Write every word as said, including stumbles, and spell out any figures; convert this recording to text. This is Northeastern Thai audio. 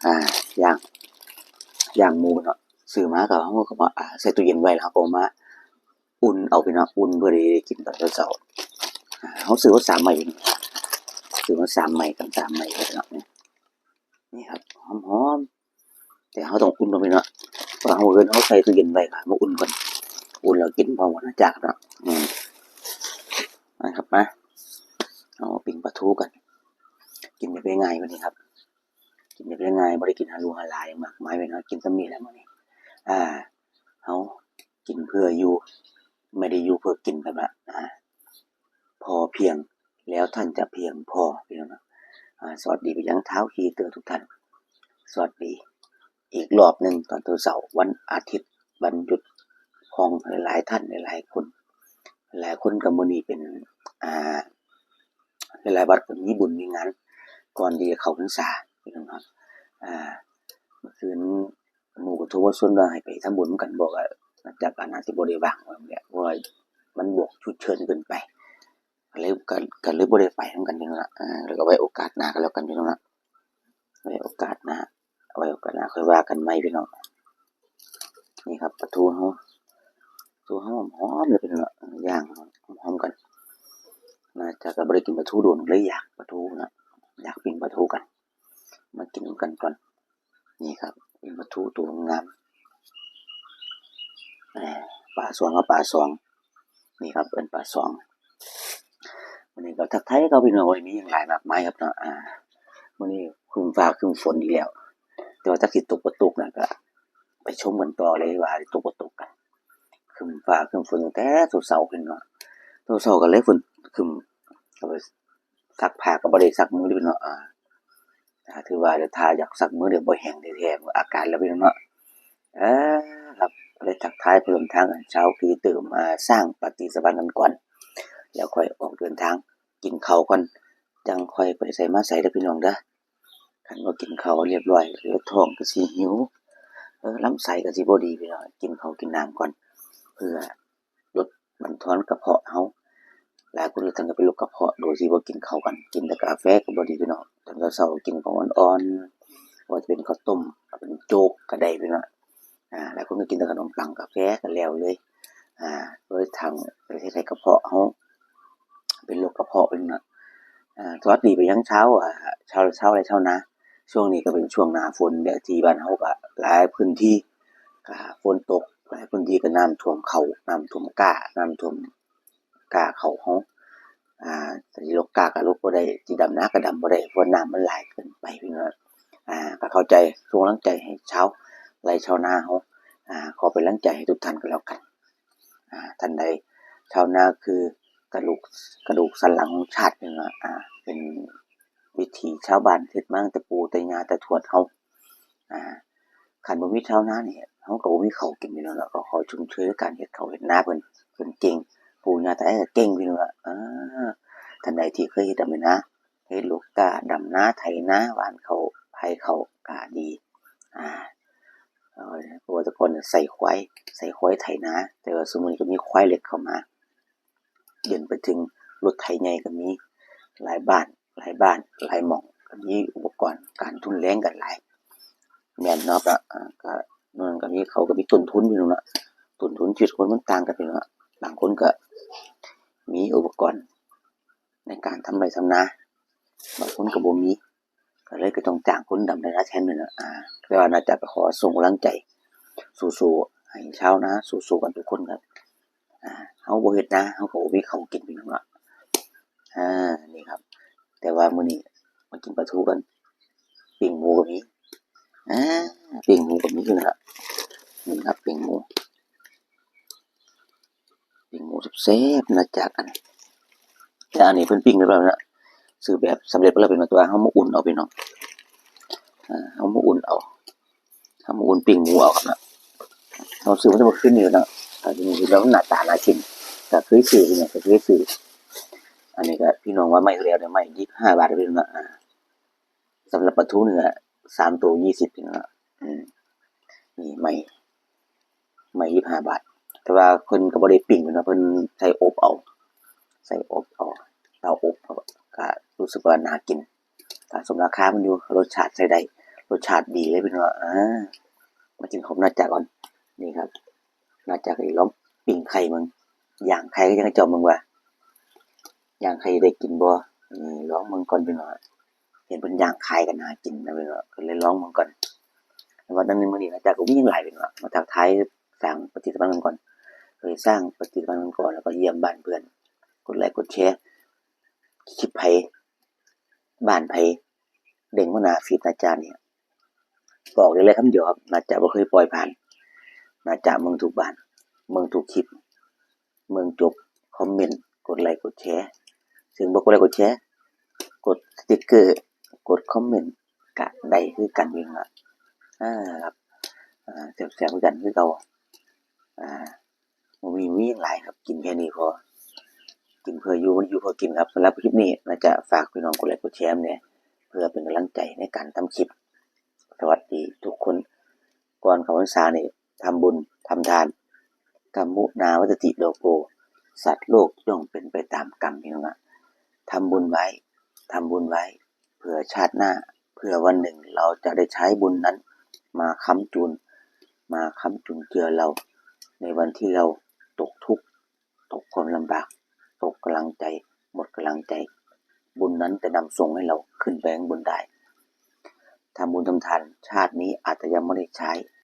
อ่า ย่าง ย่างหมูเนาะ ซื้อมาก็ เราก็มา อ่า ใส่ตู้เย็นไว้ แล้วเราก็มาอุ่นเอาพี่น้อง อุ่นเพื่อที่จะกินตอนเช้าๆ อ่า เราซื้อมาสามไม้พี่น้อง ซื้อมาสามไม้กัน สามไม้พี่น้อง นี่ นี่ครับ หอมๆ แต่เราต้องอุ่นก่อนพี่น้อง เพราะเราเอาใส่ตู้เย็นไว้ ค่ะ มาอุ่นก่อน อุ่นแล้วกินพร้อมกันนะจ๊ะเนาะ อืม นะครับ มา เอาปิ้งปลาทูกัน กินแบบง่ายๆ วันนี้ครับ กินแบบง่ายๆ บ่ได้กินหรูหราหยังมากมายพี่น้อง กินส่ำนี้แหละมื้อนี้ อ่า เรากินเพื่ออยู่ ไม่ได้อยู่เพื่อกิน เพิ่นว่า อ่า พอเพียงแล้วท่านจะเพียงพอ พี่น้อง อ่า สวัสดีไปยังท้าวฮีเตอร์ทุกท่าน สวัสดีอีกรอบหนึ่งตอนเช้าๆ วันอาทิตย์ วันหยุดของหลายๆ ท่าน หลายๆ คน หลายคนก็มื้อนี้เป็น อ่า หลายๆ วัดก็มีบุญมีงาน ก่อนที่จะเข้าพรรษา พี่น้องครับ อ่า เมื่อคืนหมู่ก็โทรมาชวนว่าให้ไปทำบุญนำกัน บอกว่า จากการอาจสิบ่ได้ว่างว่าซั่นแหละ เพราะว่ามันบวกชุดเชิญเกินไป ก็เลย ก็ ก็เลยบ่ได้ไปนำกันพี่น้องละ อ่า แล้วก็ไว้โอกาสหน้าก็แล้วกันพี่น้องละ ไว้โอกาสหน้า ไว้โอกาสหน้าค่อยว่ากันใหม่พี่น้อง นี่ครับ ปลาทูเรา ปลาทูเราหอมๆ เลยพี่น้องละ ย่างหอมๆ กัน น่าจะก็บ่ได้กินปลาทูโดน เลยอยากปลาทูนะ อยากปิ้งปลาทูกัน มากินนำกันก่อน นี่ครับ ปิ้งปลาทูตัวงาม อ่า ปลาสองกับปลาสอง นี่ครับ เอิ้นปลาสอง มื้อนี้ก็ทักทายกับพี่น้อง บ่ได้มีหยังหลายมากมายครับเนาะ อ่า มื้อนี้ครึ้มฟ้าครึ้มฝนอีกแล้ว แต่ว่าจักสิตกบ่ตกนะ ก็ไปชมกันต่อเลยว่าสิตกบ่ตกกัน ครึ้มฟ้าครึ้มฝนตั้งแต่เช้าๆ พี่น้อง เช้าๆ ก็เลยฝนครึ้ม ก็ไปซักผ้าก็บ่ได้ซักมือเลยพี่น้อง อ่า อ่า ถือว่าถ้าอยากซักมือเดี๋ยวบ่แห้งแท้ๆ อากาศแล้วพี่น้องเนาะ เออ ครับ ก็เลยทักทายเพื่อนทางชาวกรีเตอร์มาสร้างปฏิสัมพันธ์กันก่อน แล้วค่อยออกเดินทาง กินข้าวก่อน จั่งค่อยไปไสมาไสเด้อพี่น้องเด้อ คันบ่กินข้าวเรียบร้อย เดี๋ยวท้องก็สิหิว เออ ลำไส้ก็สิบ่ดีพี่น้อง กินข้าวกินน้ำก่อน เพื่อลดบั่นทอนกระเพาะเรา หลายคนก็ถึงกับเป็นโรคกระเพาะโดยที่บ่กินข้าวกัน กินแต่กาแฟก็บ่ดีพี่น้อง ตอนเช้าๆ กินของอ่อนๆ บ่ว่าจะเป็นข้าวต้ม เป็นโจ๊กก็ได้พี่น้อง อ่า หลายคนก็กินแต่ขนมปังกาแฟก็แล้วเลย อ่า โดยทางประเทศไทยกระเพาะเราเป็นโรคกระเพาะเป็นน่ะ อ่า สวัสดีไปยังชาว อ่า ชาว ชาวไร่ชาวนา ช่วงนี้ก็เป็นช่วงหน้าฝน และที่บ้านเราก็หลายพื้นที่ก็ฝนตก หลายพื้นที่ก็น้ำท่วมข้าว น้ำท่วมกล้า น้ำท่วมกล้าข้าวเรา อ่า สิลกกล้าก็ลกบ่ได้ สิดำนาก็ดำบ่ได้ เพราะน้ำมันหลายเกินไปพี่น้อง อ่า ก็เข้าใจ ส่งกำลังใจให้ชาวไร่ชาวนาเรา อ่า ขอเป็นกำลังใจให้ทุกท่านก็แล้วกัน อ่า ท่านใด ชาวนาคือกระดูก กระดูกสันหลังของชาตินี่ล่ะ อ่า เป็นวิถีชาวบ้านเฮ็ดมาตั้งแต่ปู่แต่ย่าแต่ทวดเรา อ่า คันบ่มีชาวนานี่ เราก็บ่มีข้าวกินอยู่แล้วล่ะ ก็ขอชมเชยการเฮ็ดข้าวเฮ็ดนาเพิ่น เพิ่นเก่ง ปู่ย่าตายายก็เก่งพี่น้องล่ะ อ่า ท่านใดที่เคยเฮ็ดดำนา เฮ็ดลกกล้า ดำนา ไถนา หว่านข้าว ไถข้าวก็ดี อ่า เอ่อ เพราะว่าแต่ก่อนเนี่ยใส่ควาย ใส่ควายไถนา แต่ว่าซุมื้อนี้ก็มีควายเหล็กเข้ามา จนไปถึงรถไถใหญ่ก็มี หลายบ้าน หลายบ้าน หลายหม่อง ก็มีอุปกรณ์การทุนแรงกันหลาย แม่นเนาะ ก็ อ่า ก็ มันก็มี เขาก็มีต้นทุนอยู่เนาะ ต้นทุนชีวิตคนมันต่างกันไปเนาะ บางคนก็มีอุปกรณ์ในการทำไร่ทำนา บางคนก็บ่มี ก็เลยก็ต้องจ้างคนดำไร่นาแทนนี่ล่ะ อ่า แต่ว่าน่าจะก็ขอส่งกำลังใจ สู้ๆ ให้ชาวนาสู้ๆ กันทุกคนครับ อ่า เราบ่เฮ็ดนา เราก็บ่มีข้าวกินพี่น้องเนาะ อ่า นี่ครับ แต่ว่ามื้อนี้มากินปลาทูกัน ปิ้งหมูก็มี อ่า ปิ้งหมูก็มีคือกันล่ะ นี่ครับ ปิ้งหมู ปิ้งหมูแซ่บๆ นะจ๊ะ อันนี้ แต่อันนี้เพิ่นปิ้งเรียบร้อยแล้ว ซื้อแบบสำเร็จมาแล้วพี่น้อง แต่ว่าเรามาอุ่นเอาพี่น้อง อ่า เรามาอุ่นเอา เรามาอุ่นปิ้งหมูเอาครับนะ เราซื้อมาแต่เมื่อคืนนี้แล้วนะ อ่า จริงๆ แล้วมันหน้าตาน่ากิน ก็เคยซื้อพี่น้อง ก็เคยซื้อ อันนี้ก็พี่น้องว่าไม้เท่าไหร่เนี่ย ไม้ยี่สิบห้าบาทพี่น้องนะ อ่า สำหรับปลาทูเนื้อสามตัวยี่สิบพี่น้องนะ อืม นี่ไม้ ไม้ยี่สิบห้าบาท แต่ว่าเพิ่นก็บ่ได้ปิ้งเนาะ เพิ่นใส่อบเอา ใส่อบเอา เตาอบเอา ก็รู้สึกว่าน่ากิน ก็สมราคามันอยู่ รสชาติใช้ได้ รสชาติดีเลยพี่น้อง อ่า มากินของน้าจ๋าก่อน นี่ครับ น้าจ๋าก็ลองปิ้งไข่เบิ่ง ย่างไข่ก็ยังเจ้าเบิ่งว่า ย่างไข่ได้กินบ่ นี่ลองเบิ่งก่อนพี่น้อง เห็นเพิ่นย่างขายกันน่ากินนะพี่น้อง ก็เลยลองเบิ่งก่อน แต่ว่านั้นมื้อนี้น้าจ๋าก็มีหยังหลายพี่น้อง มาทักทายสร้างปฏิสัมพันธ์กันก่อน ก็เลยสร้างปฏิสัมพันธ์กันก่อน แล้วก็เยี่ยมบ้านเพื่อน กดไลค์กดแชร์ คลิปไผ บ้านไผ เด้งมาหน้าฟีดน้าจ๋านี่ บอกได้เลยคำเดียวครับ น้าจ๋าบ่เคยปล่อยผ่าน น้าจ๋าเบิ่งทุกบ้าน เบิ่งทุกคลิป เบิ่งจบ คอมเมนต์ กดไลค์กดแชร์ ซึ่งบ่กดไลค์กดแชร์ กดสติ๊กเกอร์ กดคอมเมนต์ ก็ได้คือกันเองล่ะ อ่า ครับ อ่า แซ่บๆคือกันคือเก่า อ่า บ่มี มีหยังหลายครับ กินแค่นี้พอ กินเพื่ออยู่ อยู่เพื่อกินครับ สำหรับคลิปนี้น้าจ๋าฝากพี่น้องกดไลค์กดแชร์แหน่ เพื่อเป็นกำลังใจในการทำคลิป สวัสดีทุกคน ก่อนเข้าพรรษานี่ทำบุญ ทำทาน กรรมุนาวัตติโลโก สัตว์โลกย่อมเป็นไปตามกรรม พี่น้องอะ ทำบุญไว้ ทำบุญไว้ เผื่อชาติหน้า เผื่อวันหนึ่งเราจะได้ใช้บุญนั้นมาค้ำจุน มาค้ำจุนเจือเรา ในวันที่เราตกทุกข์ ตกความลำบาก ตกกำลังใจ หมดกำลังใจ บุญนั้นจะนำส่งให้เราขึ้นไปข้างบนได้ ทำบุญทำทาน ชาตินี้อาจจะยังไม่ได้ใช้